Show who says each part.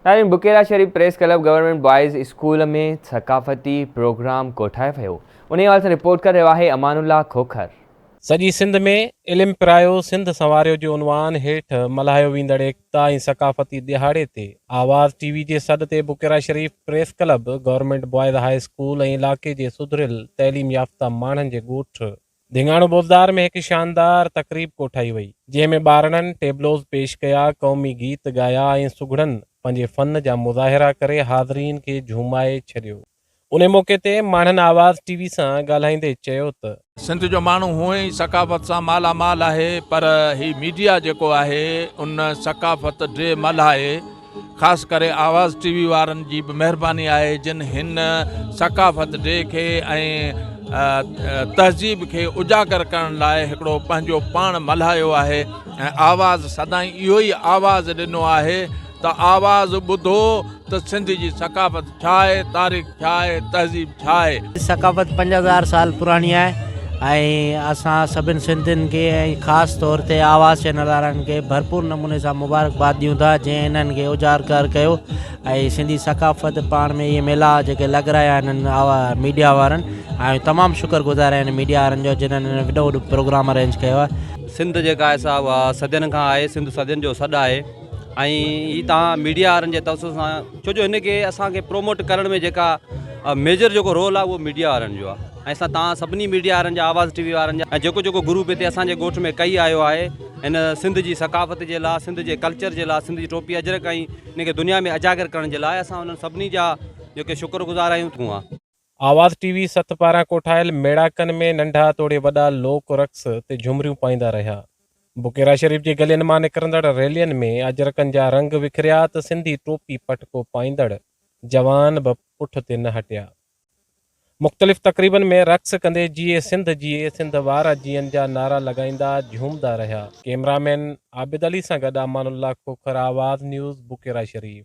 Speaker 1: ناظرين Bukera Sharif press club government boys school ۾ ثقافتي programme ڪوٺايو ويو انهي حوالي سان رپورٽ ڪري رهيو آهي امان الله کوکر.
Speaker 2: سڄي سنڌ ۾ علم پرايو سنڌ سنواريو جي عنوان هيٺ ملهايو ويندڙ ايڪتا ۽ ثقافتي ڏهاڙي تي آواز ٽي وي جي سڏ تي Bukera Sharif press club, government boys high school ۽ علائقي جي سڌريل تعليم يافته ماڻهن جي ڳوٺ ڌيڱاڻو بوزدار ۾ هڪ شاندار تقريب ڪوٺائي وئي، جنهن ۾ ٻارڙن ٽيبلوز پيش ڪيا، قومي گيت ڳايا ۽ سگهڙن پنهنجي فن جا مظاهرا ڪري حاضرين کي جهومائي ڇڏيو. انهي موقعي تي ماڻهن آواز ٽي وي سان ڳالهائيندي چيو ته.
Speaker 3: سنڌ جو ماڻهو هونئن ئي ثقافت سان مالا مال آهي پر هي ميڊيا جيڪو آهي ان ثقافت ڊي ملهائي خاص ڪري آواز ٽي وي وارن جي به مهرباني آهي جن هن ثقافت ڊي کي ۽ تهذيب کي اجاگر ڪرڻ لاء هڪڙو پنهنجو پاڻ ملهايو آهي ۽ آواز سدائين اهو ئي آواز ڏنو آهي ته آواز ٻڌو ته سنڌ جي ثقافت ڇا آهي، تاريخ ڇا آهي، تهذيب ڇا آهي.
Speaker 4: ثقافت 5000 سال پراڻي آهي ۽ اسان سڀن سنڌين کي ۽ خاص طور تي آواز چينل وارن کي ڀرپور نموني سان مبارڪباد ڏيون ٿا جنهن انهن کي اجاگر ڪيو ۽ سنڌي ثقافت پاڻ ۾ اهي ميلا جيڪي لڳرايا آهن ميڊيا وارن ۽ تمام شڪر گذار آهن ميڊيا وارن جو جنهن وڏو وڏو پروگرام ارينج ڪيو آهي.
Speaker 5: سنڌ جيڪا آهي سا اها صدين کان آهي سنڌ صدين جو سڏ آهي. ۽ هي توهان ميڊيا وارن جي توسط سان ڇو جو هن کي اسان کي پروموٽ ڪرڻ ۾ جيڪا ميجر جيڪو رول آهي اهو ميڊيا وارن جو آهي ۽ اسان توهان سڀني ميڊيا وارن جا آواز ٽي وي وارن جا ۽ جيڪو جيڪو گروپ هتي اسان جي ڳوٺ ۾ ڪئي آيو آهي هن سنڌ جي ثقافت جي لاء سنڌ جي ڪلچر جي لاء سنڌ جي ٽوپي اجرڪ ۽ هن کي دنيا ۾ اجاگر ڪرڻ جي لاء اسان انهن سڀني جا جيڪي شڪر گذار آهيون.
Speaker 2: آواز ٽي وي سٿ پاران ڪوٺايل ميڙاڪن ۾ ننڍا توڙي وڏا لوڪ رقص تي جهمريون پائيندا رهيا. بڪيرا شريف جي گلين مان نڪرندڙ ريلين ۾ اجرڪن جا رنگ وکريا ته سنڌي ٽوپي پٽڪو پائيندڙ جوان به پٺ تي نه هٽيا. مختلف تقريبن ۾ رقص ڪندي جيئي سنڌ جيئي سنڌ وارا جيئن جا نعرا لڳائيندا جهومدا رهيا. ڪئميرا مين عابد علي سان گڏ امان الله کوکر آواز نيوز بڪيرا شريف.